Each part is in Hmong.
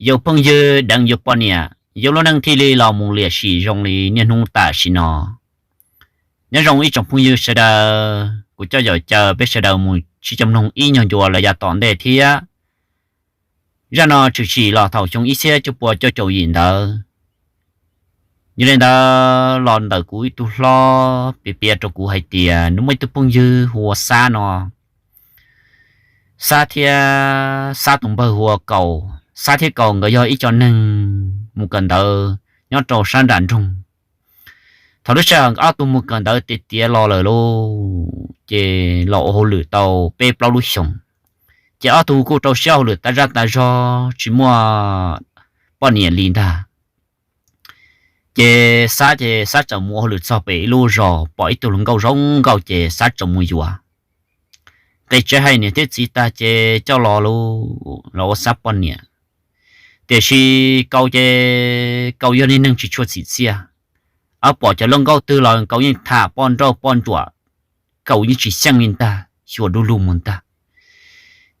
yus phooj ywg deev yus poj niam, yus lub neej thiaj li los mus liam sim zoo li niaj hnub tam sim no. Nyob zoo ib tsoom phooj ywg sawv daws, kuv coj yaum caw peb sawv daws mus sib coj mloog ib nyuag ncua los yav tom ntej thiab. Zaj no tshwm sim los thaum xyoo ib txhiab cuaj pua cuaj caum yim ntawd. Yog li ntawd los ntawm kuv ib tug hlob piav piav rau kuv hais tias nws muaj ib tug phooj ywg hu ua Xab no. Xab thiab Xab tus npawg hu ua Kaus. Xab thiab Kaus nkawd yog ib co neeg mus kawm ntawv nyob rau sab nram nroog. Thaum lub sij hawm ob tug mus kawm ntawv tiav tiav los lawm lauj, ces los ua hauj lwm tau peb plaub lub xyoos, ces ob tug kuj rau siab hauj lwm tas zaj tas zog tsis muaj poj niam li ntag. Ces Xab ces Xab txawm mus ua hauj lwm txog pem ib lub zos pom ib tug hluas nkauj zoo nkauj ces Xab txawm mus yuav. Nqis tsev hais niam thiab txiv tag ces coj los lauj, los ua Xab poj niam. Tiam sis Kaus ces Kaus yog niag neeg tsis tshua txim txiaj, ob pom cov hluas nkauj twg los Kaus yeej tham poj nrauj poj ntsuam, Kaus yeej tsis xyeej li ntag, xyuas du lug mus ntag.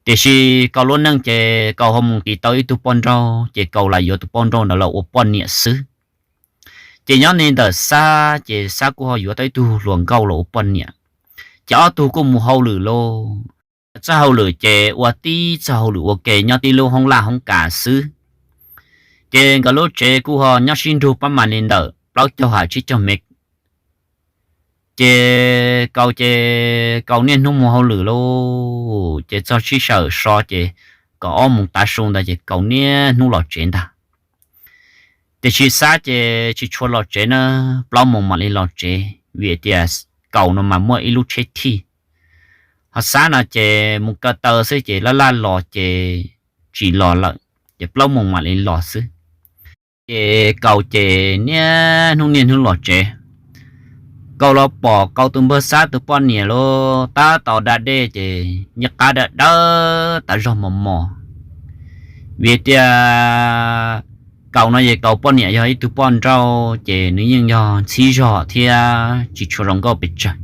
Tiam sis Kaus lub neej ces Kaus ho mus nqis tau ib tug poj nrauj ces Kaus lam yuav tus poj nrauj ntawd los ua poj niam xwb. Ces nyob li ntawm Xab ces Xab kuj ho yuav tau ib tug hluas nkauj los ua poj niam. Ces ob tug kuj mus hauj lwm lauj. Txoj hauj lwm ces ua tib txoj hauj lwm ua ke nyob tib lub hoob laj hoob kas xwb. Ces nkawd lub tsev kuj ho nyob sib nrug pab mas li ntawm plaub caug ham tsib caug mev. Ces Kaus ces Kaus niaj hnub mus hauj lwm lauj, ces txog sij hawm so ces kaum ob moos tav su ntawd ces Kaus niaj hnub los tsev ntag. Tiam sis Xab ces tsis tshua los tsev na, plaub moos mam li los tsev vim tias Kaus no mas muaj ib lub tsheb thij. Ho Xab no ces mus ko taw xwb ces laj laj los ces tsis los lawm, ces plaub moos mam li los xwb. Ces Kaus ces niaj hnub niaj hnub los tsev. Kaus los pom Kaus tus npawg Xab tus poj niam lauj, tab tom da dej ces ncej qab dawb dawb tas zog mos mos. Vim tias Kaus no ces Kaus poj niam yog ib tug poj nrauj ces nws yeej yog ntxhib zog thiab tsis tshua zoo nkauj pes tsawg.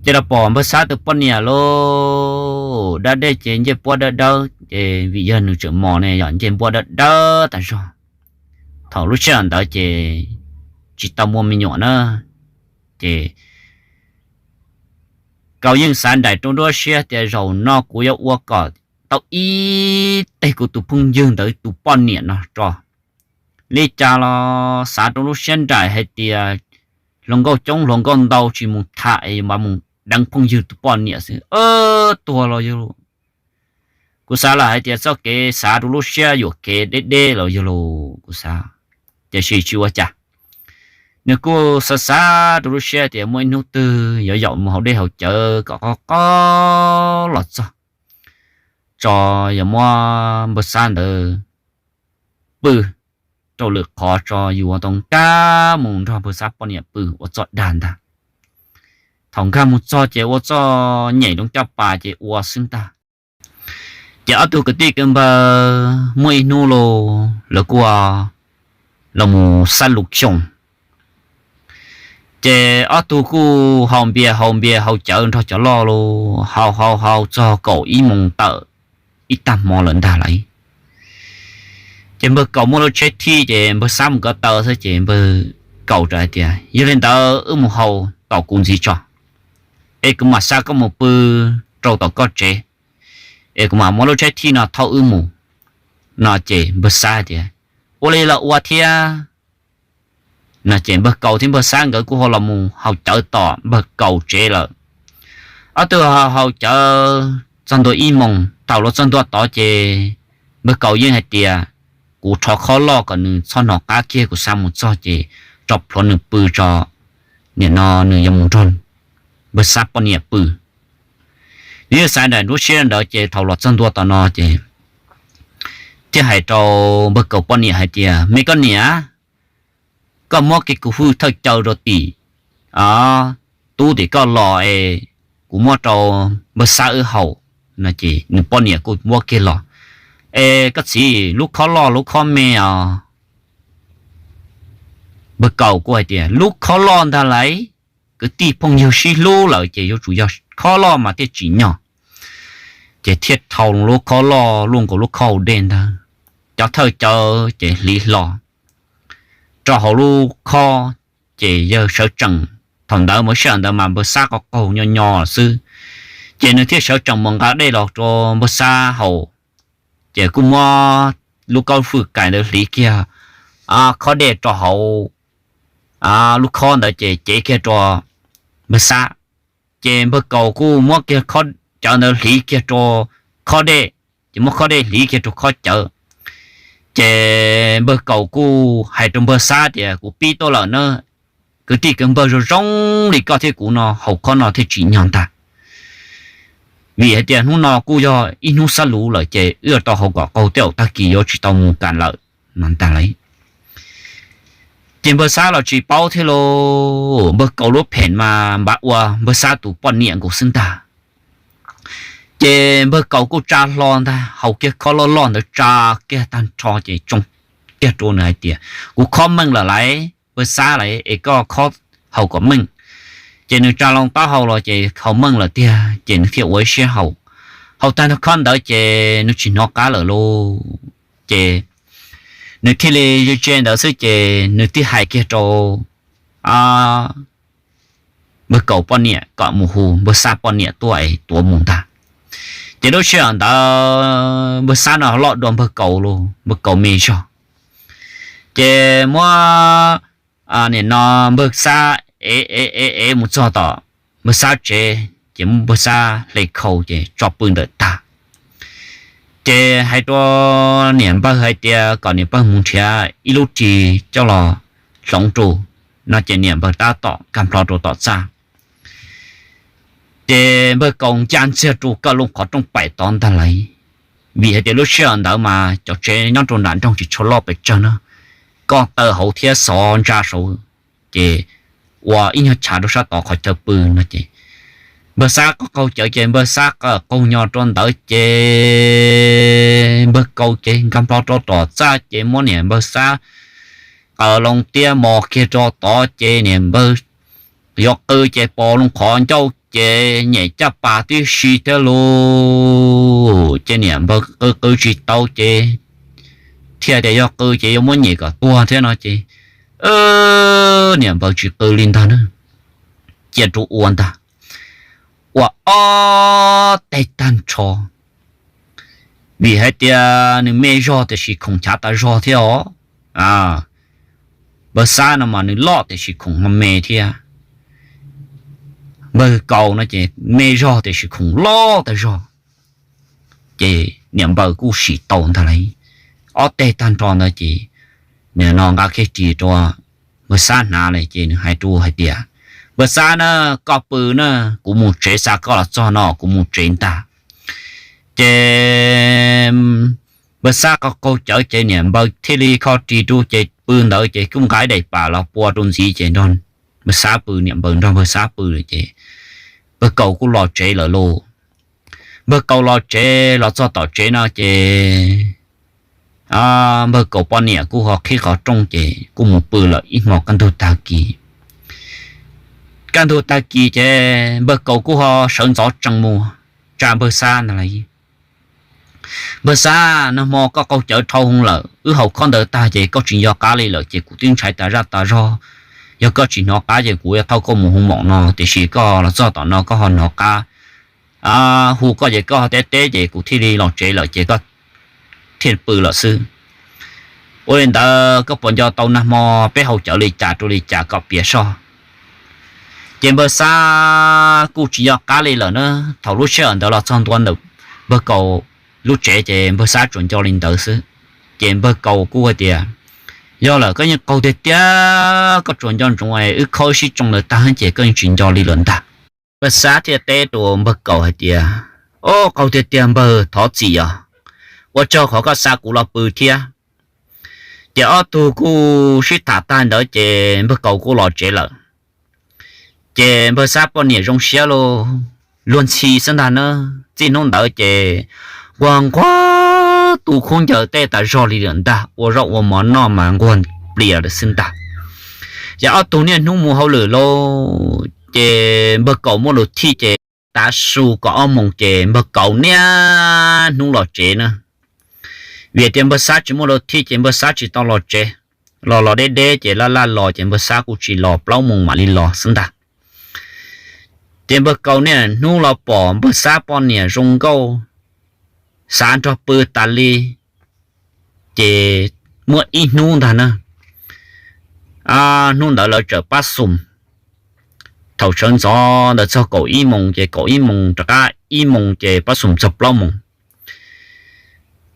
Ces los pom npawg Xab tus poj niam lauj, da dej ces ncej puab dawb dawb ces vim yog nws tseem mos ne yom, ncej puab dawb dawb tas zog. Thaum lub sij hawm ntawd ces tsis tau muaj me nyuam na, ces Kaus yeej xav nraim rau nruab siab tias zaum no kuv yuav ua kom tau ib teg kuv tus phooj ywg ntawd tus poj niam no tso. Li cas los xav rau lub siab nraim hais tias hluas nkauj coob hluas nkauj ntau tsis mus tham es yuav mus deev phooj ywg tus poj niam xwb, tuag los yog kuv xav lawm hais tias txoj kev xav rau lub siab yuam kev deb deb los yog los kuv xav, tiam sis tsis ua cas. Nws kuj xav xav rau lub siab tias muaj ib hnub twg yuav yaum mus haus dej haus cawv kom qoj qoj los txog tso, yuav muab npawg Xab ntawd pw rau lwm qhov tso, yuav tau nkag mus nrog npawg Xab poj niam pw ua txoj dag ntag. Thaum nkag mus txog ces ua txoj nyem loo caj pas ces ua xwb ntag. Ces ob tug kwv tij kwv npawg muaj ib hnub los lawv kuj los mus xab lus xyoos. Ces ob tug kuj haus npias haus npias haus cawv nrog cov loj los haus haus haus txog kaum ib moos tawm ib tag hmo lawm ntag lauj. Ces npawg Kaus muaj lub tsheb thij ces npawg Xab mus ko taw xwb ces npawg Kaus txawm hais tias yog li ntawd wb mus haus tom kuv ntxiv tso, es kuv mam xa koj mus pw rau tom koj tsev, es kuv mam muab lub tsheb thij no thauj wb mus no ces npawg Xab hais tias ua li los ua thiab no ces npawg Kaus thiab npawg Xab nkawd kuj ho los mus haus cawv tom npawg Kaus tsev lawm. Ob tug haus haus cawv txog ntua ib moos, thaum los txog ntua tod ces npawg Kaus yeej hais tias kuv rho khob loj kom nws txhob hnov qab kiag, kuv xa mus txog ces tso plhuav nws pw tso, nim no nws yuav mus nrog npawg Xab poj niam pw. Nws yeej xav nraim nruab siab ntawd ces thaum los txog ntua tom no ces thiaj hais rau npawg Kaus poj niam hais tias me koj niam, koj muab kiag kuv hwj thawj caw rau tim tub tim koj los es kuv muab rau npawg Xab wb haus no ces nws poj niam kuj muab kiag los. Es koj txiv, lub khob loj lub khob me os? Npawg Kaus kuj hais tias lub khob loj ntag lauj, kwv tij phooj ywg sib hlub lawm ces yuav tsum yog khob loj mas thiaj tsim nyog. Ces thiaj thau lub khob loj luaj nkaus lub khob hauv dej ntag. cov thawj cawv ces hliv hlo rau hauv lub khob, ces yawg sawv tsees. Thaum ntawd mas sij hawm ntawd mas npawg Xab qaug qaug nyo nyo xwb, ces nws thiaj sawv tsees mus nqa dej los rau npawg Xab haus. Ces kuj muab lub kaub fwj kais ntawd hliv kiag khob dej rau hauv lub khob ntawd ces cev kiag rau npawg Xab. Ces npawg Kaus kuj muab kiag khob cawv ntawd hliv kiag rau khob dej, ces muab khob dej hliv kiag rau khob cawv. Ces npawg Kaus kuj hais rau npawg Xab tias, kuv pib tuaj lawm na, kwv tij kwv npawg zoo zoo li koj thiab kuv no haus khob no thiaj tsim nyog ntag. Vim hais tias hnub no kuj yog ib hnub xab luv lawm ces wb yuav tau haus kom qaug, tej zaum tag kis yuav tsis tau mus kas lawm no ntag lauj. Ces npawg Xab los tsis paub thiab lauj, npawg Kaus lub phem mas npav ua npawg Xab tus poj niam nkaus xwb ntag. Ces npawg Kaus kuj tsa hlo ntag, haus kiag khob loj loj ntawd tsa kiag tag nrho ces tsoo kiag rau nws hais tias, kuv khob meej lawm lauj, npawg Xab lauj, es koj khob haus kom meej. Ces nws tsa loo taub hau los ces haus meej lawm tiag, ces nws thiaj ua ib siab haus. Haus tag nrho khob ntawd ces nws tsis hnov qab lawm lauj. Ces nws thiaj li ze ze ntawd xwb ces nws thiaj hais kiag rau npawg Kaus poj niam kom mus hu npawg Xab poj niam tuaj es tuav mus ntag. Ces lub sij hawm ntawd npawg Xab no loj dua npawg Kaus lauj, npawg Kaus me zog. Ces muab, nim no npawg Xab ev ev ev ev mus txog tom npawg Xab tsev, ces muab npawg Xab hle khau ces tso pw ntawm tag. Ces hais rau niam npawg hais tias kom niam npawg mus nrhiav ib lub ris coj los hloov rau no, ces niam npawg tab tom nkag nplho rau tom txaj. Ces npawg Kaus ncaj ntxiag rau koj lub qhov rooj paim tod ntag lauj. Vim hais tias lub sij hawm ntawd mas cov tsev nyob rau nram nroog tsis tshua loj pes tsawg na, koj taw hauv thiab xov ntsa saud, ces ua ib nyuag chav rau sab tod qhov chaw pw no ces npawg Xab qaug qaug cawv ces npawg Xab qaug nyo rau ntawd ces npawg Kaus ces nkag nplho rau tom txaj ces muab niam npawg Xab qaws loo tiab mos kiag rau tod ces niam npawg yuav qw ces pos loo qhov ncauj ces nyem caj pas tib si thiab lauj. Ces niam npawg qw qw tsis tau ces thiaj tias yog qw ces yuav muab nyem kom tuag thiab no ces niam npawg tsis qw li ntag na, cia rau ua ntag, ua ob teg tag nrho. Vim hais tias nws me zog tiam sis khoom chav tas zog thiab os. Npawg Xab no mas nws loj tiam sis khoom ho me thiab. Npawg Kaus no ces me zog tiam sis khoom loj tas zog. Ces niam npawg kuj sim tau ntag lauj, ob teg tag nrho ntawd ces nim no nqa kiag ris rau npawg Xab hnav lawm ces nws hais rau hais tias, npawg Xab na, koj pw na, kuv mus tsev, xa koj los txog no kuv mus tsev ntag. Ces npawg Xab qaug qaug cawv ces niam npawg thiaj li kho ris rau ces pw ntawd ces kuj nqa ib daim pam los pua rau ntxiv ces npawg Xab pw, niam npawg nrog npawg Xab pw lawm ces npawg Kaus kuj los tsev lawm lauj. Npawg Kaus los tsev los txog tom tsev no ces npawg Kaus poj niam kuj ho qhib qhov rooj ces kuj mus pw lawm ib hmo kaj ntug tag kis. Kaj ntug tag kis ces npawg Kaus kuj ho sawv ntxov tsees mus tsa npawg Xab ntag lauj. Npawg Xab, nag hmo koj qaug cawv dhau hwv lawm, wb haus khob ntawd tag ces koj tsis nco qab li lawm ces kuv twb ntshai tas zaj tas zog. Yog koj tsis hnov qab ces kuv yuav thauj koj mus hu mom no, tiam sis koj los txog tom no koj ho hnov qab hu koj ces koj ho teb teb ces kuv thiaj li los tsev lawm ces koj thiaj pw lawm xwb. Ua li ntawd koj puas nco tau nag hmo peb haus cawv li cas rau li cas kom piav soj? Ces npawg Xab kuj tsis nco qab li lawm na. Thaum lub sij hawm ntawd los txog ntua ntawm npawg Kaus lub tsev ces npawg Xab tsuas nco li ntawd xwb. Ces npawg Kaus kuj hais tias, yog lawm, koj yeej qaug tiag tiag, koj tsuas nco ntsoov wb khob wb sib tsoo ntawd tag ces koj yeej tsis nco li lawm ntag. Npawg Xab thiaj teb rau npawg Kaus hais tias, o, qaug tiag tiag npawg, thov txim os, ua tsaug qhov koj xa kuv los pw thiab. Ces ob tug kuj sib tham tag ntawd ces npawg Kaus kuj los tsev lawm. Ces npawg Xab poj niam zoo siab lauj, luag ntxhi xwb ntag na. Txij hnub ntawd ces nquag nquag tu khaub ncaws tej tas zog li lawm ntag, ua zaub ua mov noj mas nquag plias lawm xwb ntag. Ces ob tug niaj hnub mus hauj lwm lauj, ces npawg Kaus muaj lus thij ces tav su kaum ob moos ces npawg Kaus niaj hnub los tsev na. Vim tias npawg Xab tsis muaj lus thij ces npawg Xab tsis tau los tsev, los los deb deb ces laj laj los ces npawg Xab kuj tsis los, plaub moos mam li los xwb ntag. Ces npawg Kaus niaj hnub los pom npawg Xab poj niam zoo nkauj, xav nrog pw tas li. Ces muaj ib hnub ntag na, hnub ntawd lawv txawm pab xum. Thaum sawv ntxov ntawd txog kaum ib moos ces kaum ib moos rov qab ib moos ces pab xum txog plaub moos.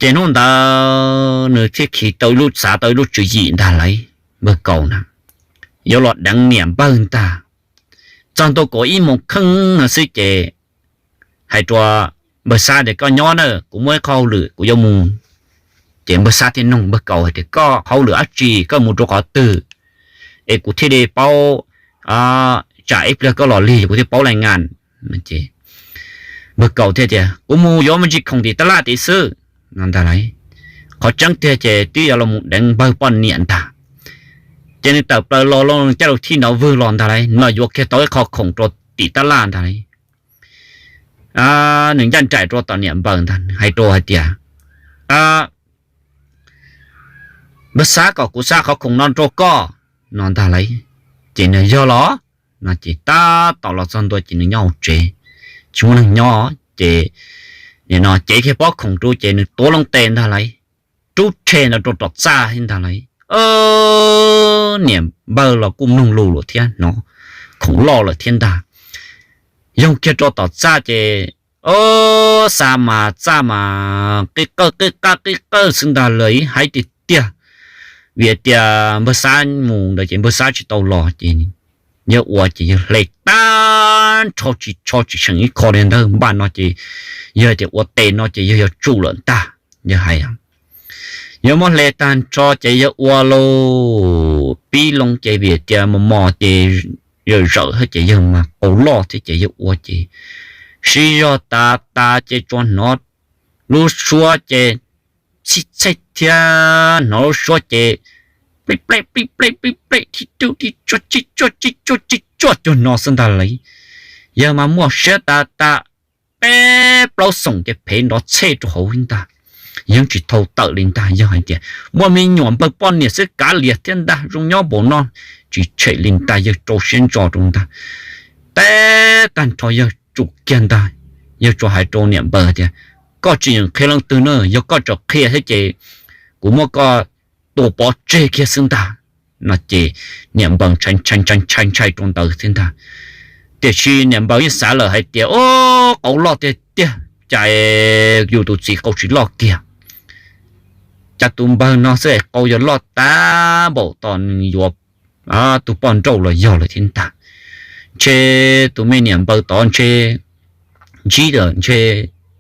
Ces hnub ntawd nws thiaj khiv tau ib lub, xav tau ib lub tswv yim ntag lauj, npawg Kaus na, yuav los deev niam npawg ntag. Txog ntua kaum ib moos kheej no xwb ces hais rau npawg Xab tias, koj nyob na, kuv muaj ib qho hauj lwm kuv yuav mus. Ces npawg Xab thiaj nug npawg Kaus hais tias, koj hauj lwm dab tsi, koj mus rau qhov twg es kuv thiaj li paub, tsam ib pliag koj los lig kuv thiaj paub laj ngas. Npawg Kaus thiaj tias, kuv mus yuav me ntsis khoom tim tab laj tid xwb no ntag lauj. Qhov tseeb tiag ces twb yuav los mus deev npawg poj niam ntag. Ces nws tawm plaws los, los caij lus thij nrov vwg los ntag lauj, los yuav kiag tau ib qho khoom rau tim tab laj ntag lauj. Nws ncaj nraim rau tom niam npawg ntag, hais rau hais tias, npawg Xab kom kuv xa qhov khoom no rau koj no ntag lauj. Ces nws, yog los no ces tab tom los txog ntua ces nws nyob hauv tsev, tsis muaj neeg nyob ces no cev kiag pob khoom rau ces nws tuav loo tes ntag lauj, rub rhe ntawd rau tom txaj thiab ntag lauj. Niam npawg los kuj mloog lus lawm thiab, hnov khoom loj lawm thiab ntag. Yoog kiag rau tom txaj ces, o, xa mas txaj mas qib qawj qib qab qib qawj xwb ntag lauj, hais tiag tiag. Vim tias npawg Xab mus ntawd ces npawg Xab tsis tau los ces yawg ua ces yawg hle tag nrho tsis tsho tsis seem ib qho li ntag. Npaj no ces yawg tias ua tes no ces yawg yuav tsum lawm ntag. Yawg hais, yawg muab hle tag nrho ces yawg ua lauj, pib loo ces vim tias mos mos ces yawg zawm thiab ces yawg mas qau loj thiab ces yawg ua ces siv zog tas tas ces tsuas hnov lub suab ces txhij txhej thiab hnov lub suab ces plij plej plij plej plij plej, tib tsuj tib tsuj tib tsuj tib tsuj cuag no xwb ntag lauj. Yawg mas muaj siab tas tas, peb plaub xoom ces phev nrov txhej rau hauv ntag, yeej tsis thau tawm li ntag. Yawg hais tias muaj me nyuam npawg poj niam xwb kav liam thiab ntag, zoo nyob npaum no tsis tshem li ntag. Yawg rau siab ntso rau ntag, teb tag nrho yawg tsum kiag ntag. Yawg tsuas hais rau niam npawg tias, koj tsis qhia leej twg na, yog koj tseem qhia thiab ces kuv muab koj tua pov tseg kiag xwb ntag no ces niam npawg ntshai ntshai ntshai ntshai rau ntawd thiab ntag. Tiam sis niam npawg yeej xav lawm hais tias, o, qau loj tiag tiag, cas yus tus txiv qau tsis loj kiag. Cas tus npawg no xwb es qau yuav loj tag npaum tom nws yuav tus poj nrauj los yog lawm thiab ntag. Ntshe tus me niam npawg tod ntshe ntsib lawm ntshe,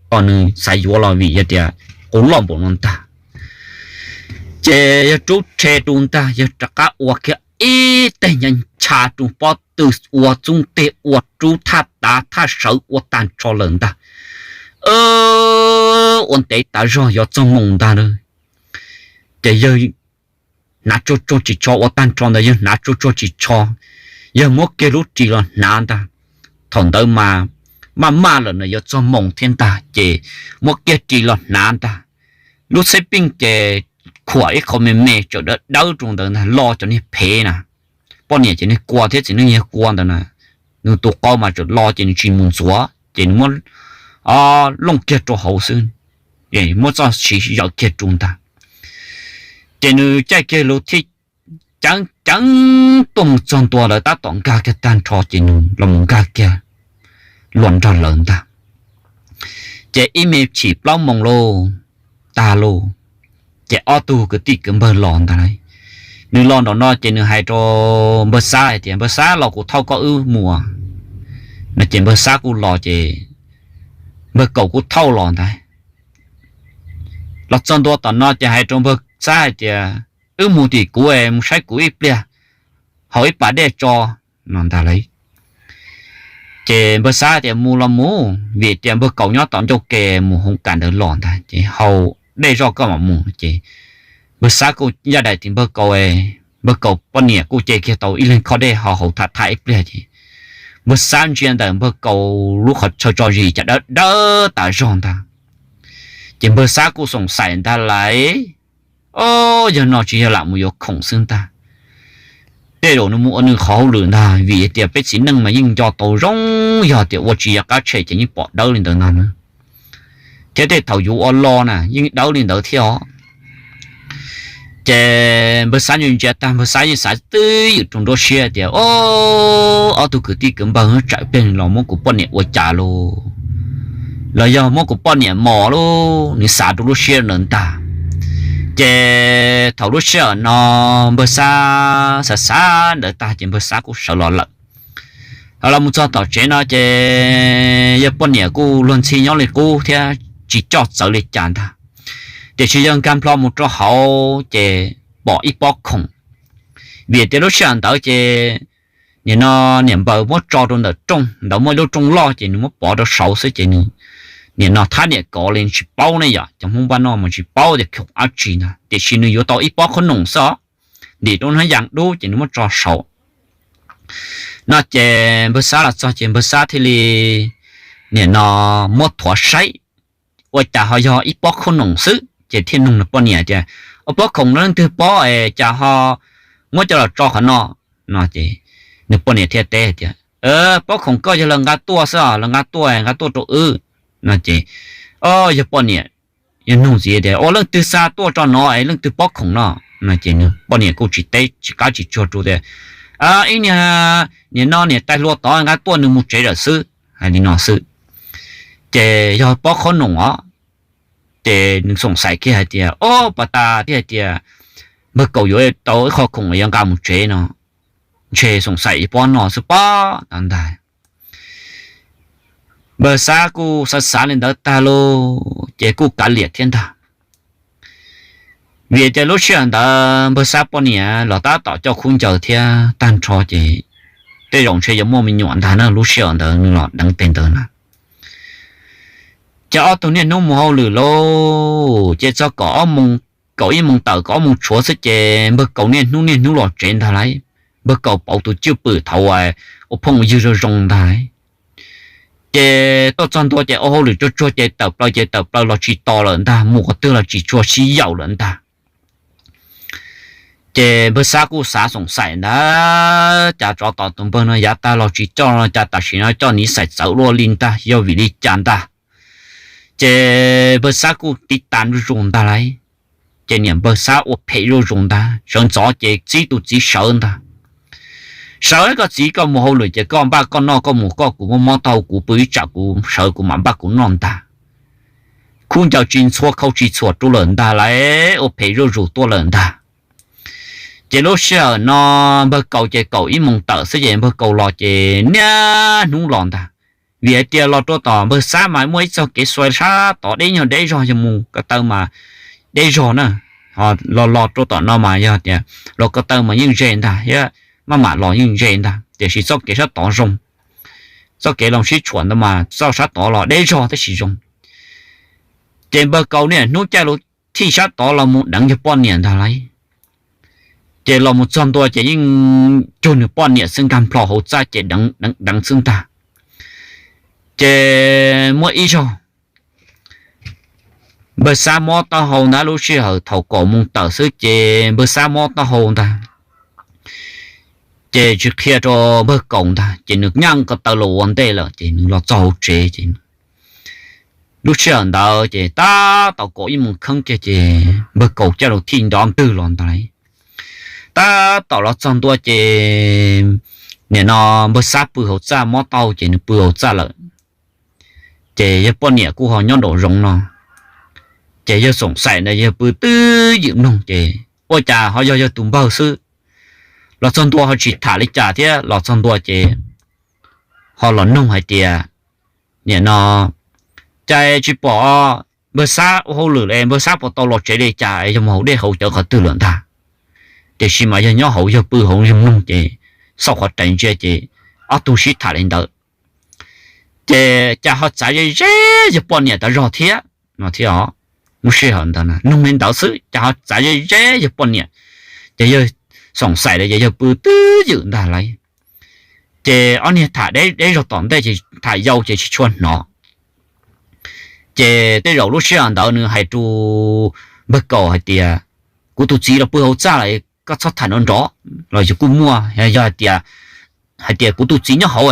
o, nws xav yuav los vim yog tias qau loj npaum no ntag. Ces yawg rub rhe rau ntag, yawg rov qab ua kiag ib teg ncha ncha rau pob tw, ua txub teg ua rub thaj tav thaj sawv ua tag nrho lawm ntag. Ua ntev tas zog yuav txog moos ntag na, ces yawg hnav tsuag tsuag ris tsho ua tag nrho ntawd, yawg hnav tsuag tsuag ris tsho, yawg muab kiag lub ris los hnav ntag. Thaum ntawd mas maj maj lawm na, yuav txog moos thiab ntag ces muab kiag ris los hnav ntag. Lub txhais peej ces khuam ib qho me me tsawm dawb dawb rau ntawd ntag, lo cov niag phev na. Poj niam ces niag kua thiab txiv neej yawg kua ntawd na, nws tus qau mas tsawm lo ces nws tsis mus ntxuav ces nws muab looj kiag rau hauv xwb, muab txoj siv zawm kiag rau ntag. Ces nws caij kiag lub thij ceev ceev tuaj mus txog ntua lawv tab tom nkag kiag tag nrho ces nws los mus nkag kiag los nrog lawv ntag. Ces ib me chim plaub moos lauj, tag lauj, ces ob tug kwv tij kwv npawg los ntag lauj. Nws los nraum no ces nws hais rau npawg Xab hais tias, npawg Xab, los kuv thauj koj wb mus no. Ces npawg Xab kuj los ces npawg Kaus kuj thauj los ntag. Los txog ntua tom no ces hais rau npawg Xab hais tias, wb mus tim kuv es mus saib kuv ib pliag, haus ib pas dej tso no ntag lauj. Ces npawg Xab tias, mus los mus, vim tias npawg Kaus nyob tom ncauj ke mus hoov kas ntawd los ntag, ces haus dej zoj koj mam mus. Ces npawg Xab kuj ncaj nraim tim npawg Kaus, npawg Kaus poj niam kuj ce kiag tau ib leeg khob dej ho haus tham tham ib pliag ces npawg Xab ntsia ntawm npawg Kaus lub qhov chaw tso zis cas dawb dawb tas zog ntag. Ces npawg Xab kuj xoom xaim ntag lais, o, yog no tsis yog lam mus yuav khoom xwb ntag, tej zaum nws mus ua nws qhov hauj lwm ntag, vim tias peb txiv neej mas yeej nco tau zoo, yog tias ua tsis yog qab tshem ces yeej pom dawb li ntawd ntag na, thiab tej thaum yuav ua lo na yeej dawb li ntawd thiab os. Ces npawg Xab ntsia ntsia tag npawg Xab yeej xav twb ywm rau nruab siab tias, o, ob tug kwv tij kwv npawg tsam pliag los muab kuv poj niam ua cas lauj, los yog muab kuv poj niam mos lauj, nws xav rau lub siab ntawd ntag. Ces thaum lub sij hawm no npawg Xab xav xav ntawd tag ces npawg Xab kuj sawv los lawm. Ho los mus txog tom tsev no ces yawg poj niam kuj luag ntxhi nyob li qub thiab tsis coj txawv li cas ntag, tiam sis yawg nkag nplo mus rau hauv ces pom ib pob khoom. Vim tias lub sij hawm ntawd ces nim no niam npawg muab tso rau ntawm rooj ntawd, muaj ib lub rooj loj ces nws muab pov rau saud xwb ces nws nim no thab niam kov li tsis paub ne yom, cov Hmoob npaj noj mas tsis paub tias khoom dab tsi ntag, tiam sis nws yuav tau ib pob qhob noom xwb os, ntim rau hnab yas dub ces nws muab tso saud. No ces npawg Xab los txog ces npawg Xab thiaj li nim no muab thuav saib, ua cas ho yog ib pob qhob noom xwb ces thiaj nug nws poj niam tias, ob pob khoom no leej twg pob es cas ho muab coj los tso qhov no? No ces nws poj niam thiaj teb tias, pob khoom koj yog lawv nqa tuaj xwb os, lawv nqa tuaj, nqa tuaj rau wb. No ces, o, yawg poj niam yawg nug ntxiv tias, ua leej twg xa tuaj tso no es leej twg pob khoom no? No ces nws poj niam kuj tsis teb tsis qab tsis tsuag rau tias, ib niag, nim no niam tais hluas tod nqa tuaj nws mus tsev lawm xwb, hais li no xwb. Ces yog pob qhob noom os. Ces nws xoom xaim kiag hais tias, o, pas tas thiab hais tias npawg Kaus yuav tau ib qho khoom yuav nqa mus tsev no, ntshe xoom xaim ib pob no xwb pob no ntag. Npawg Xab kuj xav xav li ntawd tag lauj ces kuj kav liam thiab ntag. Vim tias lub sij hawm ntawd npawg Xab poj niam los tab tom coj khub ncaws thiab tag nrho ces tej zaum ntshe yuav muaj me nyuam ntag na, lub sij hawm ntawd nws los deev teg ntawd na. Ces ob tug niaj hnub mus hauj lwm lauj, ces txog kaum ib moos tawm kaum ob moos tshuav xwb ces npawg Kaus niaj hnub niaj hnub los tsev ntag lauj. Npawg Kaus pauv tus cwj pwm thaum ua phooj ywg zoo zoo ntag lauj. Ces tuaj txog ntua ces ua hauj lwm tsuag tsuag ces tawm plaws ces tawm plaws los tsis tos lawm ntag, mus qhov twg los tsis tshua sib yaum lawm ntag. Ces npawg Xab kuj xav xoom xaim ntag, cas tsov tom tus npawg no yav tag los tsis coj no cas tam sim no coj niv xaim txawv luaj li ntag, yog vim li cas ntag. Ces npawg Xab kuj tiv tas zuj zus ntag lauj. Ces niam npawg Xab ua phem zuj zus ntag, sawv ntxov ces txib tus txiv sawv ntag. Sawv, koj txiv, koj mus hauj lwm ces koj npaj koj noj, koj mus koj, kuv muab mob taub hau kuv pw ib tsam kuv sawv kuv mam npaj kuv noj ntag. Khub ncaws tsis ntxhua khau tsis ntxhua rau lawm ntag lauj, ua phem zuj zus tuaj lawm ntag. Ces lub sij hawm no npawg Kaus ces kaum ib moos tawm xwb ces npawg Kaus los ces niaj hnub los ntag. Vim hais tias los rau tom npawg Xab mas muaj ib txoj kev xuas sab tod deb nyuag deb zog, yog mus ko taw mas deb zog na. Ho los los rau tom no mas yog tias los ko taw mas yeej ze ntag thiab, maj mam los yeej ze ntag, tiam sis txoj kev sab tod zoo. Txoj kev los sib tshuam ntawd mas txoj sab tod los deb zog tab sis zoo. Ces npawg Kaus niaj hnub caij lub thij sab tod los mus deev yawg poj niam ntag lauj. Ces los mus txog ntua ces yeej cuag nws poj niam xwb, nkag nplho hauv txaj ces deev deev deev xwb ntag. Ces muaj ib zaug npawg Xab mob taub hau ntag, lub sij hawm thaum kaum moos tawm xwb ces npawg Xab mob taub hau ntag. Ces tsis qhia rau npawg Kaus ntag, ces nws nyaj ko taw los ua ntej lawm ces nws los txog hauv tsev ces lub sij hawm ntawd ces tab tom kaum ib moos kheeb kiag ces npawg Kaus caij lub thij nrov ntwg los ntag lauj. Tab tom los txog ntua ces nim no npawg Xab pw hauv txaj mob taub hau ces nws pw hauv txaj lawm. Ces yawg poj niam kuj ho nyob nraum zoov no, ces yawg xoom xaim ntawd yawg pw twb ywm mloog ces ua cas ho yog yawg tus npawg xwb. Los txog ntua ho tsis tham li cas thiab, los txog ntua ces ho los noog hais tias, nim no cas tsis pom npawg Xab ua hauj lwm li, npawg Xab puas tau los tsev li cas, yog mus haus dej haus cawv qhov twg lawm ntag. Tiam sis mas yawg nyob hauv, yawg pw hauv yawg mloog ces xauj qhov rais ntsia ces ob tug sib tham li ntawd. Ces cas ho txav ze ze yawg poj niam tas zog thiab no thiab os. Lub sij hawm ntawd noog li ntawd xwb cas ho txav ze ze yawg poj niam, ces yawg xoom xaim li ces yawg pw twb ywm ntag lauj. Ces ob niag tham deb deb zog tom ntej ces tham yau ces tsis tshua hnov. Ces tej zaum lub sij hawm ntawd nws hais rau npawg Kaus hais tias, kuv tus txiv los pw hauv txaj lawm, koj txhob tham nrov nrov los yus kuj muaj. Yog hais tias, hais tias kuv tus txiv nyob hauv,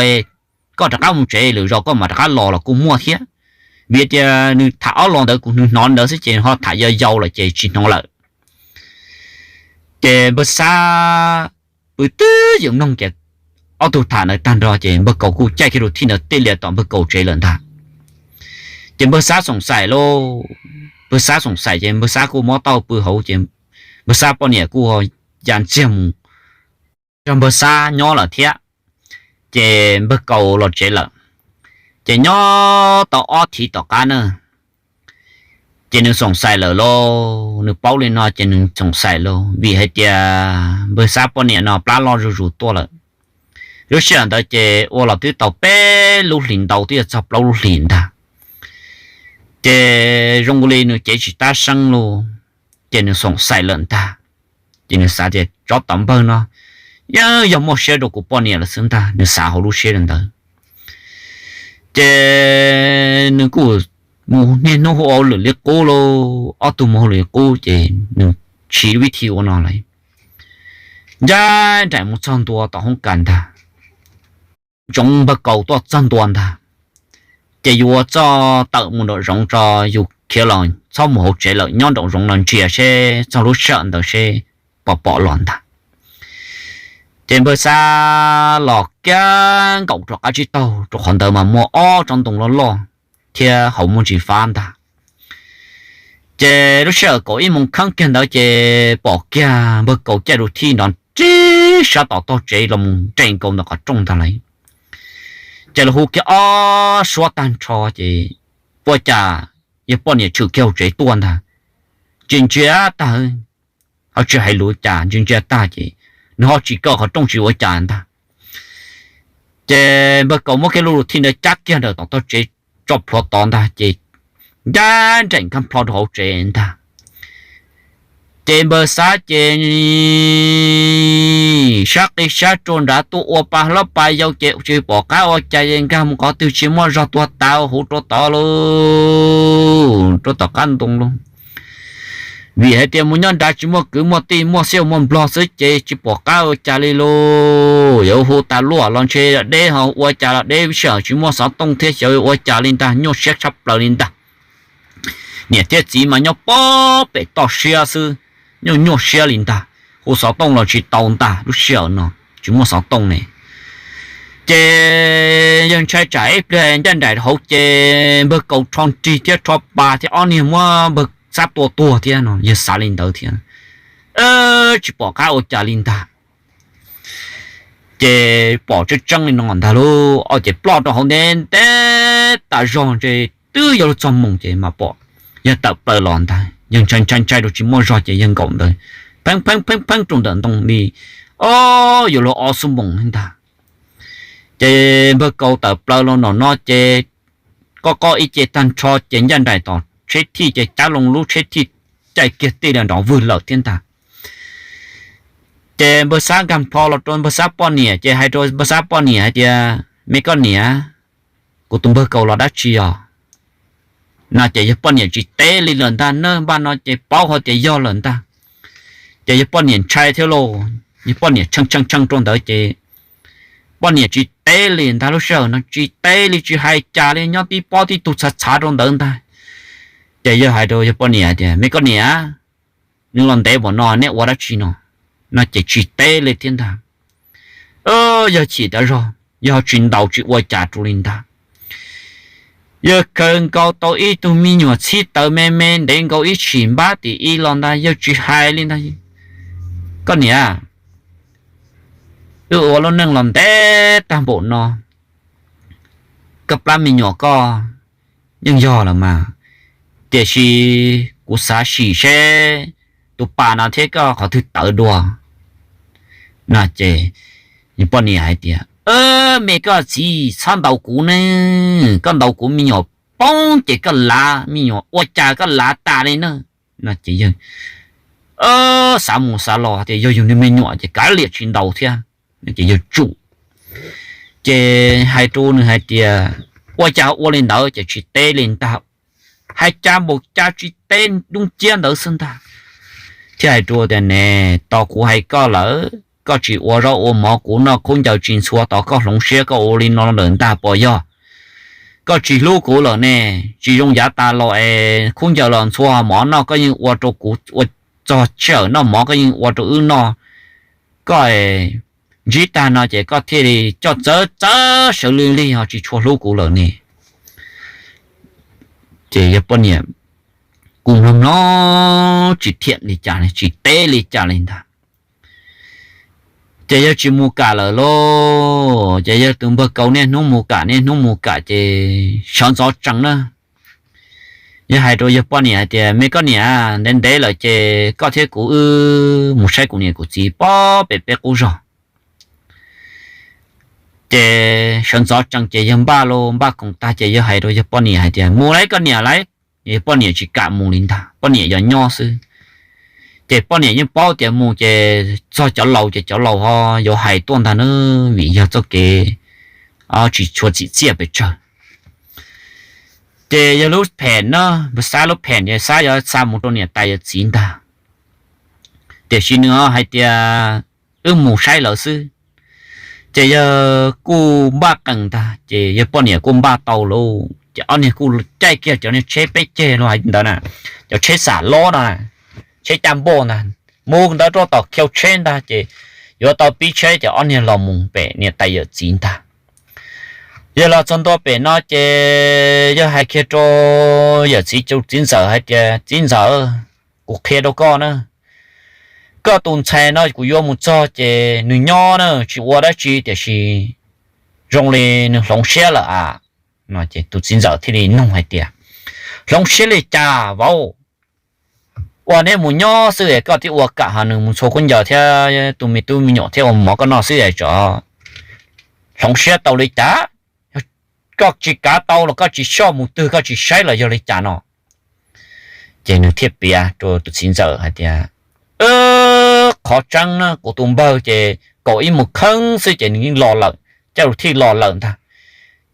koj rov qab mus tsev lwm zaus koj mam rov qab los los kuj muaj thiab. Vim tias nws tham ob los ntawd kuv nws hnov ntawd xwb ces ho tham yau yau lawm ces tsis hnov lawm. Ces npawg Xab pw twb ywm mloog ces ob tug tham ntawd tag nrho ces npawg Kaus kuj caij kiag rau thij ntawd tej lias tom npawg Kaus tsev lawm ntag. Ces npawg Xab xoom xaim lauj, npawg Xab xoom xaim ces npawg Xab kuj muab tau pw hauv ces npawg Xab poj niam kuj ya ntxiag mus nrog npawg Xab nyob lawm thiab. Ces npawg Kaus los tsev lawm, ces nyob tau ob thiv tom qab na, ces nws xoom xaim lawm lauj, nws paub li no ces nws xoom xaim lauj, vim hais tias npawg Xab poj niam no plab loj zuj zus tuaj lawm. Lub sij hawm ntawd ces ua los twb tau peb lub hlis ntau twb yuav txog plaub lub hlis ntag. Ces zoo li nws cev tsis tab seeb lauj, ces nws xoom xaim lawm ntag. Ces nws xav tias tsov tom npawg no yeej yog muaj siab rau kuv poj niam lawm xwb ntag, nws xav hauv lub siab li ntawd. Ces nws kuj mus niaj hnub hu ua lwm li qub lauj, ob tug mus hu lwm li qub ces nws siv vib thi ua no lawm. Ncaj nraim mus txog ntua tom hoob kas ntag, ntsoov npawg Kaus tuaj txog ntua ntag, ces yus ua txoj tawm mus nraum zoov tso, yus khiav los txhob mus hauv tsev lawm, nyob nraum zoov no ntsia seb txog lub sij hawm ntawd seb pom pom los ntag. Ces npawg Xab los kiag nkaum rov qab tsib taug, rau qhov ntawd mas muaj ob tsob ntoo loj loj thiab hauv muaj ntsis fab ntag. Ces lub sij hawm kaum ib moos kheeb kiag ntawd ces pom kiag npawg Kaus caij rau thij nrov rib sab tom tog tsev los mus nres nkaus ntawm qhov rooj ntag lauj. Ces los hu kiag ob suab tag nrho ces ua cas yawg poj niam tshwm kiag hauv tsev tuaj ntag. Ntsia ntsia tag, ho tsis hais lus cas, ntsia ntsia tag ces nws ho tsis kaw qhov rooj tsis ua cas ntag. Ces npawg Kaus muab kiag lub lus thij ntawd cab kiag ntawm tom tog tsev tso plhuav tod ntag ces ncaj nraim nkag plho rau hauv tsev ntag. Ces npawg Xab ces sab qis sab tsua nrad tuaj ua pa hlob pa yau ces tsis pom qab ua cas es nkag mus qhov twg tsis muaj zog tuag tas huv rau tod lauj, rau tom qab ntoo lauj. Vim hais tias mus nyob nrad tsis muaj kwv muaj tij, muaj xiab muaj nplog xwb ces tsis pom qab ua cas li lauj. Yuav hu tas luaj los ntshe deb, ho ua cas los deb, sij hawm tsis muaj xov tooj thiab xyov yuav ua cas li ntag, nyuaj siab tshaj plaws li ntag. Niam thiab txiv mas nyob pob pem toj siab xwb, nyuaj nyuaj siab li ntag. Hu xov tooj los tsis tau ntag, lub sij hawm no tsis muaj xov tooj ne. Ces yawg ntshai tsam ib pliag ncaj nraim hauv ces npawg Kaus rho nrig thiab rho pa thiab ob niag muab npawg Xab tua tuag thiab no, yawg xav li ntawd thiab. Tsis pom qab ua cas li ntag. Ces pom tseeb tseeb li no ntag lauj, ob ces ploj rau hauv ntev ntev tas zog ntshe twb yuav luag txog moos ces mas pom yawg tawm plaws los ntag. Yawg ntshai ntshai ntshai rau tsis muaj zog ces yawg nkaum ntawd pheeb pheeb pheeb pheeb rau ntawm ntoo li, o, yuav luag ob xuab moos ntag. Ces npawg Kaus tawm plaws los nram no ces qoj qoj ib ce tag nrho ces ncaj nraim tom tsheb thij ces cab loo lub tsheb thij caij kiag tej los nrov vwg lawm thiab ntag. Ces npawg Xab nkag plho los rau npawg Xab poj niam ces hais rau npawg Xab poj niam hais tias, me koj niam, kuv tus npawg Kaus los dab tsi os? No ces yawg poj niam tsis teb li lawm ntag, nab npaj no ces paub hais tias yog lawm ntag. Ces yawg poj niam ntshai thiab lauj, yawg poj niam tshee tshee tshee rau ntawd ces poj niam tsis teb li ntag, lub sij hawm no tsis teb li tsis hais cas li, nyob tib pob tib tug txhav txhav rau ntawd ntag. Ces yawg hais rau yawg poj niam tias, me koj niam, neb los ntev npaum no neb ua dab tsi no? No ces tsis teb li thiab ntag. Yawg chim tas zog, yawg tsis ntaus tsis ua cas rau li ntag. Yawg khaws nkaus tau ib tug me nyuam txhib tawv me me ntev nkaus ib tshim npab tim ib los ntag, yawg tsis hais li ntag. Koj niam, wb ua lub neej los ntev tag npaum no, koj plab me nyuam koj yeej yog lawm mas, tiam sis kuv xav sim seb tus pas no thiab koj qhov twg tawv dua. No ces poj niam hais tias, me koj txiv, txhob ntaus kuv ne, koj ntaus kuv me nyuam poob ces koj lav, me nyuam ua cas koj lav tas li na. No ces yawg xav mus xav los tias yog yus niag me nyuam ces kav liam tsis ntaus thiab. Ces yawg tsum, ces hais rau nws hais tias, ua cas ua li ntawd? Ces tsis teb li ntag. hais cas npaum cas tsis teb dub nciab ntawd xwb ntag. Thiaj hais rau tias, Ne, tos kuv hais koj lawm, koj tsis ua zaub ua mov kuv noj, khaub ncaws tsis ntxhua tos koj hloov siab, koj ua li no lawm ntag puas yog? Koj tsis hlub kuv lawm ne, tsis zoo yav tas los es khaub ncaws los ntxhua mov noj koj yeej ua rau kuv, ua txog sij hawm noj mov koj yeej ua rau wb noj, koj ntsib tag no ces koj thiaj li coj txawv txawv sawv lig lig ho tsis tshua hlub kuv lawm ne. Ces yawg poj niam kuj mloog mloog tsis thiam li cas li, tsis teb li cas li ntag. Ces yawg tsis mus kam lawm lauj, ces yawg tus npawg Kaus niaj hnub mus kam niaj hnub mus kam ces sawv ntxov tsees na. Yawg hais rau yawg poj niam hais tias, Me koj niam, ntev ntev lawm ces koj thiab kuv wb mus saib kuv niam kuv txiv pob pem peb qub zog. Ces sawv ntxov tsees ces yawg npaj lauj, npaj khoom tag ces yawg hais rau yawg poj niam hais tias, Mus lauj koj niam lauj. Yawg poj niam tsis kam mus li ntag, poj niam yog nyob xwb. Ces poj niam yeej paub tias mus ces txog cov laus ces cov laus ho yuav hais tuaj ntag na, vim yog txoj kev tsis tshua txim txiaj pes tsawg. Ces yawg lub phem na, xav lub phem ces xav yuav xa mus rau niam tais yawm txiv ntag. Tiam sis nws hais tias, Wb mus saib lawv xwb. Ces yawg kuj npaj qees ntag, ces yawg poj niam kuj npaj tau lauj, ces ob niag kuj caij kiag cov niag tsheb peb ceg los hais ntawd na, cov tsheb xam lob no, tsheb caj npauj ntag, mus ntawd rau tom khiau tsheb ntag, ces yuav tau pib tsheb ces ob niag los mus pem niam tais yawm txiv ntag. Yawg los txog ntua pem no ces yawg hais kiag rau yawm txiv, txiv ntxawm hais tias, Txiv ntxawm, kuv qhia rau koj na, koj tus ntxhais no kuv yuav mus txog ces nws nyob na tsis ua dab tsi, tiam sis zoo li nws hloov siab lawm a. No ces tus txiv ntxawm thiaj li nug hais tias, Hloov siab li cas vauv? Ua neb mus nyob xwb es koj thiaj ua kam ho nws mus ntxhua khaub ncaws thiab tu me tub me nyuam thiab ua mov koj noj xwb es tsov hloov siab tau li cas? Koj tsis kav tau los koj tsis soj mus twg koj tsis saib los yog li cas no? Ces nws thiaj piav rau tus txiv ntxawm hais tias, Qhov tseeb na kuv tus npawg ces kaum ib mus kheeb xwb ces nws yeej los lawm, caj lus thij los lawm ntag.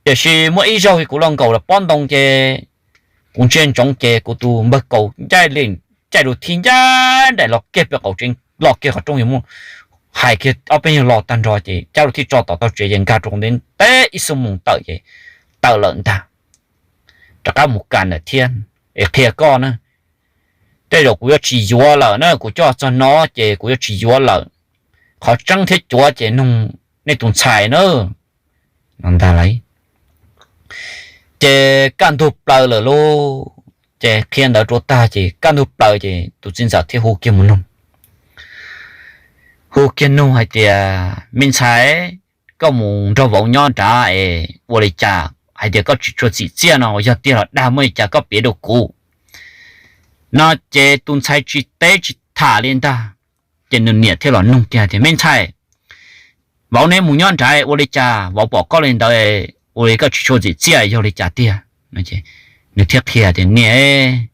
Tiam sis muaj ib zaug kuv los nkaum los pob ntoo ces kuv ntsia ntsoov ces kuv tus npawg kaum ncaij li, caj lus thij ncaj nraim los kiag pem qaum tsev, los kiag qhov rooj yuav mus hais kiag ob peb nyuag lo tag nrho ces caj lus thij tso tom tau tsev ces nkag rau ntev teb ib xuab moos tawm ces tawm lawm ntag. Rov qab mus kam ntawm thiab es qhia koj na, tej zaum kuv yuav tsis yuav lawm na, kuv coj txog no ces kuv yuav tsis yuav lawm. Qhov tseeb thiab cuav ces nug nej tus ntxhais na. No ntag lauj. Ces kaj ntug plaws lawm lauj, ces qhia ntawd rau tag ces kaj ntug plaws ces tus txiv ntxawm thiaj hu kiag mus nug, hu kiag nug hais tias, Me ntxhais, koj mus nrog vauv nyob nrad es ua li cas? Hais tias koj tsis tshua txim txiaj no yog tiag los dag, muaj li cas koj piav rau kuv. No ces tus ntxhais tsis teb tsis tham li ntag, ces nws niam thiaj los nug kiag tias, Me ntxhais, vauv neb mus nyob nrad ua li cas? Vauv pom koj li ntawd ua li koj tsis tshua txim txiaj yog li cas tiag? Nws thiaj qhia tias, Niam,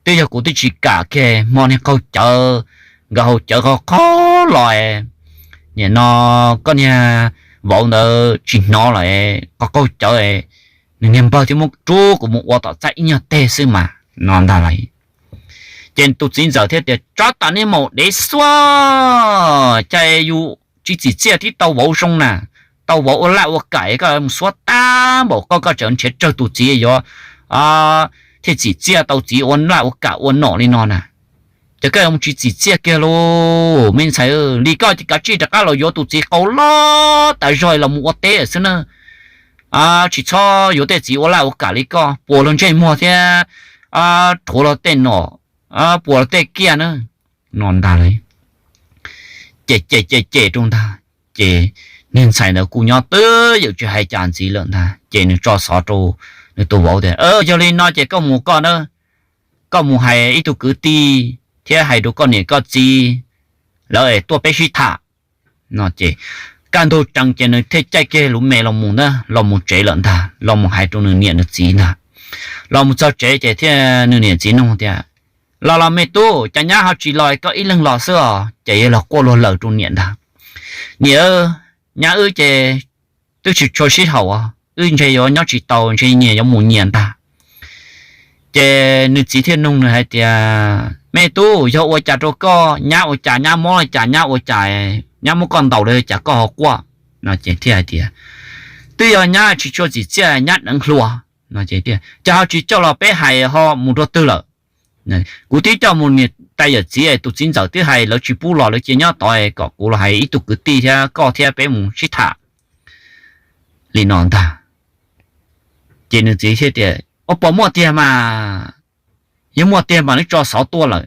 twb yog kuv twb tsis kam kiag, hmo niag qaug cawv, nkawd haus cawv qhov qhov los, nim no koj niag vauv ntawd tsis hnov lawm, qhov qaug cawv, nws niag npawg thiaj muab rub kuv mus ua tom txaj ib nyuag teg xwb mas. No ntag lauj. Ces tus txiv ntxawm thiaj tias, Tsov tom niag maum dev xuab, cas yus tsis txim txiaj thiab tau vauv zoo na, tau vauv ua laj ua kam koj mus xuab tag npaum koj, koj tseem nrhiav tsawg tus txiv yuav thiaj txim txiaj tau txiv ua laj ua kam ua nom li no na. Ces koj mus tsis txim txiaj kiag lauj me ntxhais, li koj ces kav tsij rov qab los yuav tus txiv qau loj tas zog los mus ua teb xwb na. Tsis txhob yuav tej txiv ua laj ua kam li koj, puas luag ntsej muag thiab rhuav luag tej nom, puas luag tej kiaj na. No ntag lauj. Ces ces ces ces rau ntag, ces niag ntxhais ntawd kuj nyob twb ywm tsis hais cas ntxiv lawm ntag, ces nws tso xov rau nws tus vauv tias, Yog li no ces koj mus koj na, koj mus hais ib tug kwv tij thiab hais rau koj niam koj txiv lawv es tuaj peb sib tham. No ces kaj ntug tsees ces nws thiaj caij kiag lub me los mus ntag, los mus tsev lawm ntag, los mus hais rau nws niam nws txiv ntag. Los mus txog tsev ces thiaj nws niam txiv nug tias, Los los me tub, cas nyab ho tsis los koj ib leeg los xwb os? Ces yawg los quaj luag lawm rau niam ntag. Niam, nyab wb ces twb tsis tshua sib haum, wb ntshe yuav nyob tsis tau, ntshe nyias yuav mus nyias ntag. Ces nws txiv thiaj nug nws hais tias, Me tub, yog ua cas rau koj? Nyab ua cas? Nyab mob li cas? Nyab ua cas? Nyab muab koj ntaus li cas koj ho quaj? No ces thiaj hais tias, Twb yog nyab tsis tshua txim txiaj, nyab deev hluas. No ces, Ces ho tsis coj los peb hais ho mus rau twg lawm? Kuv twb coj mus niam tais yawm txiv, tus txiv ntxawm twb hais lawv tsis pub los, lawv cia nyob tod, kom kuv los hais ib tug kwv tij thiab koj thiab peb mus sib tham li no ntag. Ces nws txiv thiaj tias, Ua puas muaj tiag mas? Yog muaj tiag mas neb tso xov tuaj lawm.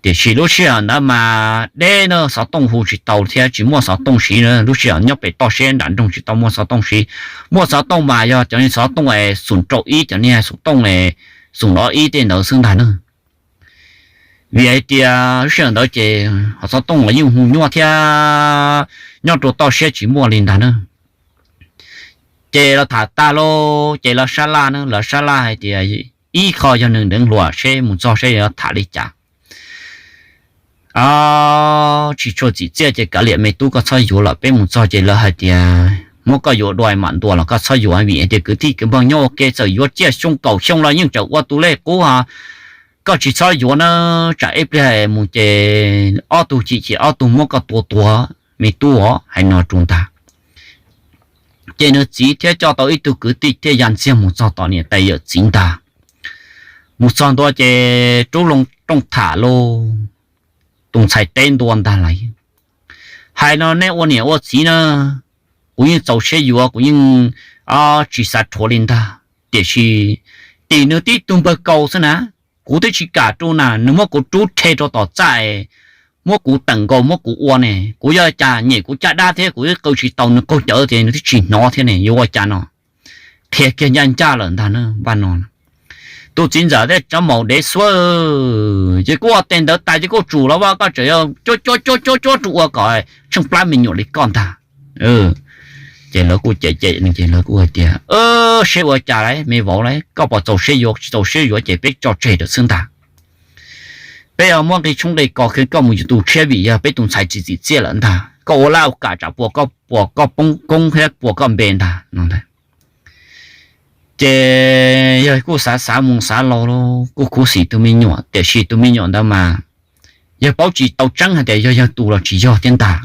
Tiam sis lub sij hawm ntawd mas deb na, xov tooj hu tsis tau thiab tsis muaj xov tooj siv na. Lub sij hawm nyob pem toj siab nram nroog tsis tau muaj xov tooj siv. Muaj xov tooj mas yog cov niag xov tooj es xoom rau ib, cov niag xov tooj es xoom ob ib tej ntawd xwb ntag na. Vim hais tias lub sij hawm ntawd ces ho xov tooj los yeej hu nyuaj thiab, nyob rau toj siab tsis muaj li ntag na. Ces los tham tag lauj, ces lawv sab laj na, lawv sab laj hais tias ib qho yog nws deev hluas, seb mus txog seb yuav tham li cas. Tsis tshua txim txiaj ces kav liam me tub, koj txhob yuav lawm. Peb mus txog ces lawv hais tias muab koj yuav dua mam ntuas los koj txhob yuav, vim hais tias kwv tij kwv npawg nyob ua ke, txawm yuav ciaj xyoo kaum xyoo los yeej tseem ua tus lej qub ho. Koj tsis txhob yuav na, tsam ib pliag mus ces ob tug chim chim ob tug muab koj tua tuag, me tub os. Hais no rau ntag, ces nws txiv thiaj coj tau ib tug kwv tij thiaj ya ntxiag mus txog tom niam tais yawm txiv ntag. Mus txog ntua ces rub loo rooj tham lauj, tus ntxhais teb ntua ntag lais, hais no, Nej ua niam ua txiv na, kuv yeej txaus siab yuav, kuv yeej tsis xav rhuav li ntag, tiam sis tim nws tib tug npawg Kaus xwb na, kuv twb tsis kam rau na, nws muab kuv rub rhe rau tom txaj, muab kuv teem nkaus muab kuv ua ne, kuv yuav cas nyem kuv caj dab thiab kuv twb qw tsis tau nws qaug cawv tias nws twb tsis hnov thiab ne, yuav ua cas no. Qhia kiag ncaj ncaj lawm ntag na, npaj no. Tus txiv ntxawm thiaj tsa maum dev xuab, Ces kuj ua teg ntawd tas ces kuj tsum los vaj, koj tseem yuav cuab cuab cuab cuab rau ua kom tsheej plab me nyuam li koj ntag. Ces lawv kuj cem cem, ces lawv kuj hais tias, Seb ua cas lauj me vauv lauj, koj puas txaus siab yuav? Tsis txaus siab yuav ces peb tso tseg lawm xwb ntag. Peb yuav muab nqi tshoob nqi kos khwv koj mus yuav tus tshiab, vim yog peb tus ntxhais tsis txim txiaj lawm ntag. Koj ua laj ua kam tsam puas koj, puas koj poob koob thiab puas koj npe ntag no. Ces yawg kuj xav xav mus xav los, kuj khuv xim tus me nyuam, tiam sis tus me nyuam ntawd mas yawg paub tsis tau tseeb hais tias yog yawg tus los tsis yog thiab ntag.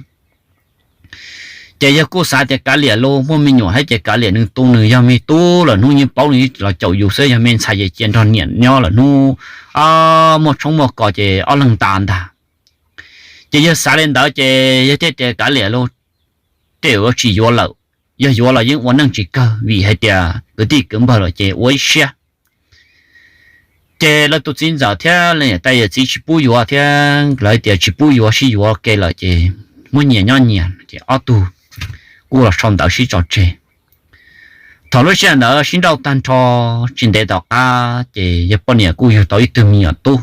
Ces yawg kuj xav tias kav liam los, muaj me nyuam thiab ces kav liam, nws tu nws, yog me tub lawm hnub nws paub nws los caum yus xwb, yog me ntxhais ces cia nrog niam nyob lawm hnub muaj tshoob muaj kos ces ob leeg ntas ntag. Ces yawg xav li ntawd ces yawg thiaj tias kav liam los, tej zaum tsis yuav lawm, yog yuav los yeej ua neej tsis kawg, vim hais tias kwv tij kwv npawg lawm ces ua ib siab. Ces lawv tus txiv ntxawm thiab niam tais yawm txiv tsis pub yuav thiab, lawv tias tsis pub yuav, sib yuav ke lawm ces muab nyias nyob nyias, ces ob tug kuj los sau ntawv sib tso tseg. Thaum lub sij hawm ntawd sib nrauj tag nrho, tsis ntev tom qab ces yawg poj niam kuj yug tau ib tug me nyuam tub.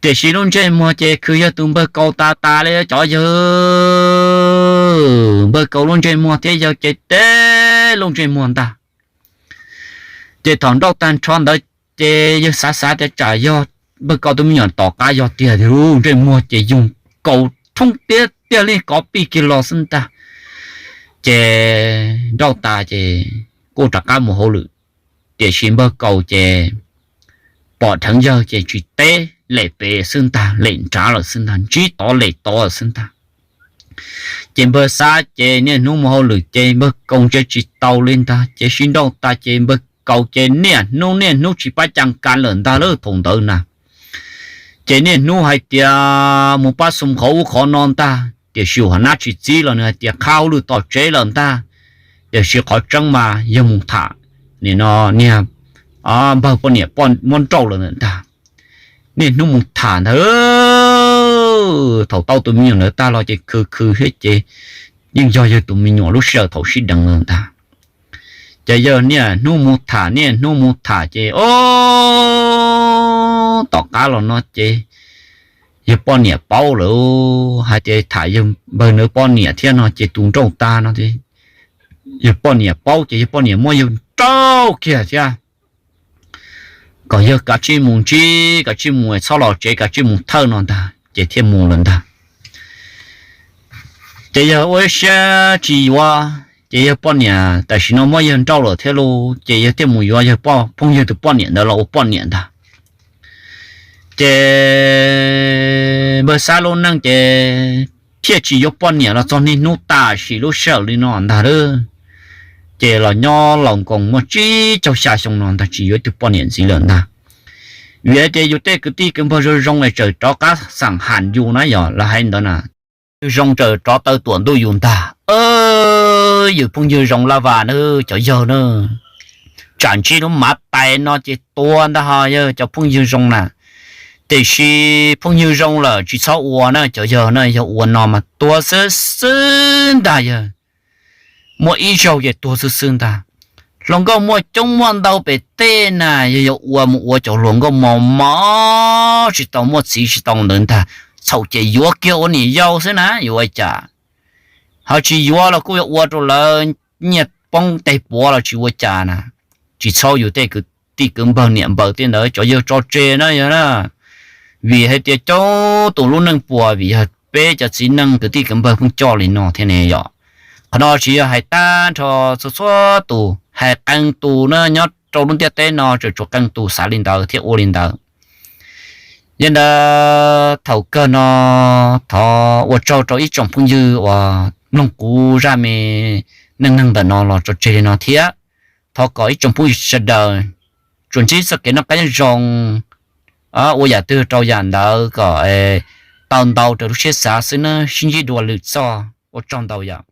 Tiam sis lub ntsej muag ces khwv yawg tus npawg Kaus tas tas li cov yawg. Npawg Kaus lub ntsej muag thiab yawg ces teb lub ntsej muag ntag. Ces thaum nrauj tag nrho ntawd ces yawg xav xav tias tsam yog npawg Kaus tus me nyuam tom qab yog tiag, lub ntsej muag ces yug Kaus thoob tiag tiag li kov pij kiag los xwb ntag. Ces nrauj tas ces kuj rov qab mus hauj lwm, tiam sis npawg Kaus ces pom dheev yawg ces tsis teb, lem pem xwb ntag, lem nrad lawm xwb ntag, ntsib tod lem tod lawm xwb ntag. Ces npawg Xab ces niaj hnub mus hauj lwm ces npawg Kaus ntsia tsis tau li ntag, ces sib nrauj tas ces npawg Kaus ces niaj hnub niaj hnub tsis pab caj kas lawm ntag lawm thaum ntawd na. Ces niaj hnub hais tias mus pab xoo qhov ub qhov no ntag, tiam sis hauv nab tsis txib los nws hais tias qha hauj lwm tom tsev lawm ntag. Tiam sis qhov tseeb mas yog mus tham, nim no niag npawg poj niam muab nrauj lawm ntag. Niaj hnub mus tham ntag. Thaum tau tus me nyuam ntawd tag los ces khwv khwv thiab ces yeej yog yawg tus me nyuam lub sij hawm thaum sib deev lawm ntag. Ces yawg niaj hnub mus tham, niaj hnub mus tham ces o, tom qab los no ces yawg poj niam paub lawm hais tias tham yawg npawg nws poj niam thiab no ces tus nrauj tas no, yawg poj niam paub ces yawg poj niam muab yawg nrauj kiag thiab kom yawg kav tsij mus ntsib, kav tsij mus txhob los tsev, kav tsij mus thawj no ntag, ces thiaj mus lawm ntag. Ces yawg ua ib siab tsis yuav, ces yawg poj niam tam sim no muab yawg nrauj lawm thiab lauj, ces yawg thiaj mus yuav yawg phooj ywg tus poj niam ntawd los ua poj niam ntag. Ces npawg Xab lub neej ces thiaj tsis yuav poj niam los txog niaj hnub tam sim lub sij hawm li no ntag lauj. Ces los nyob laus nkoos muaj tsib caug xya xyoo no ntag tsis yuav ib tug poj niam ntxiv lawm ntag. Vim hais tias yus tej kwv tij kwv npawg zoo zoo es txawm rov qab xeem ham yus na, yog lawv hais ntawd na, zoo txawm rov taw tuam ntuj yus ntag. Yus phooj ywg zoo laj vas na, cov yawg na, tsam ntsib lub mav tais no ces tuag ntag ho yawg cov phooj ywg zoo na. Tiam sis phooj ywg zoo lawm tsis txhob ua na cov yawg na, yog ua no mas tuag xwb xwb ntag yawg. Muaj ib zaug ces tuag xwb xwb ntag. Hluas nkauj muaj coob muaj ntau pem tej na, yog yuav ua mus ua cov hluas nkauj mos mos tsis tau muaj txiv tsis tau ntawd ntag, txhaum ces yuav kiag ua niam yau xwb na yuav ua cas. Ho tsis yuav los kuj yuav ua rau lawv nyiaj poob teg puav los tsis ua cas na. Tsis txhob yus tej kwv tij kwv npawg niam npawg tej ntawd cov yawg tso tseg na yog na. Vim hais tias coob tus lub neej puas vim yog peb cov txiv neej kwv tij kwv npawg pheej coj li no thiab ne yom. Qhov no tsis yog hais tag nrho txhua txhua tus, hais qee tus na, nyob rau lub ntiaj teb no tseem tshuav qee tus xav li ntawd thiab ua li ntawd. Yog li ntawd thaum kawg no thov ua tsaug rau ib tsoom phooj ywg uas mloog kuv zaj me neej neeg ntawm no los tso tseg li no thiab. Thov kom ib tsoom phooj ywg sawv daws tsuas ntsib txoj kev noj qab nyob zoo, ua yam twg rau yam ntawd kom tau ntau raws lub siab xav xwb nawb, sib ntsib dua lwm txoj, ua tsaug ntau yom.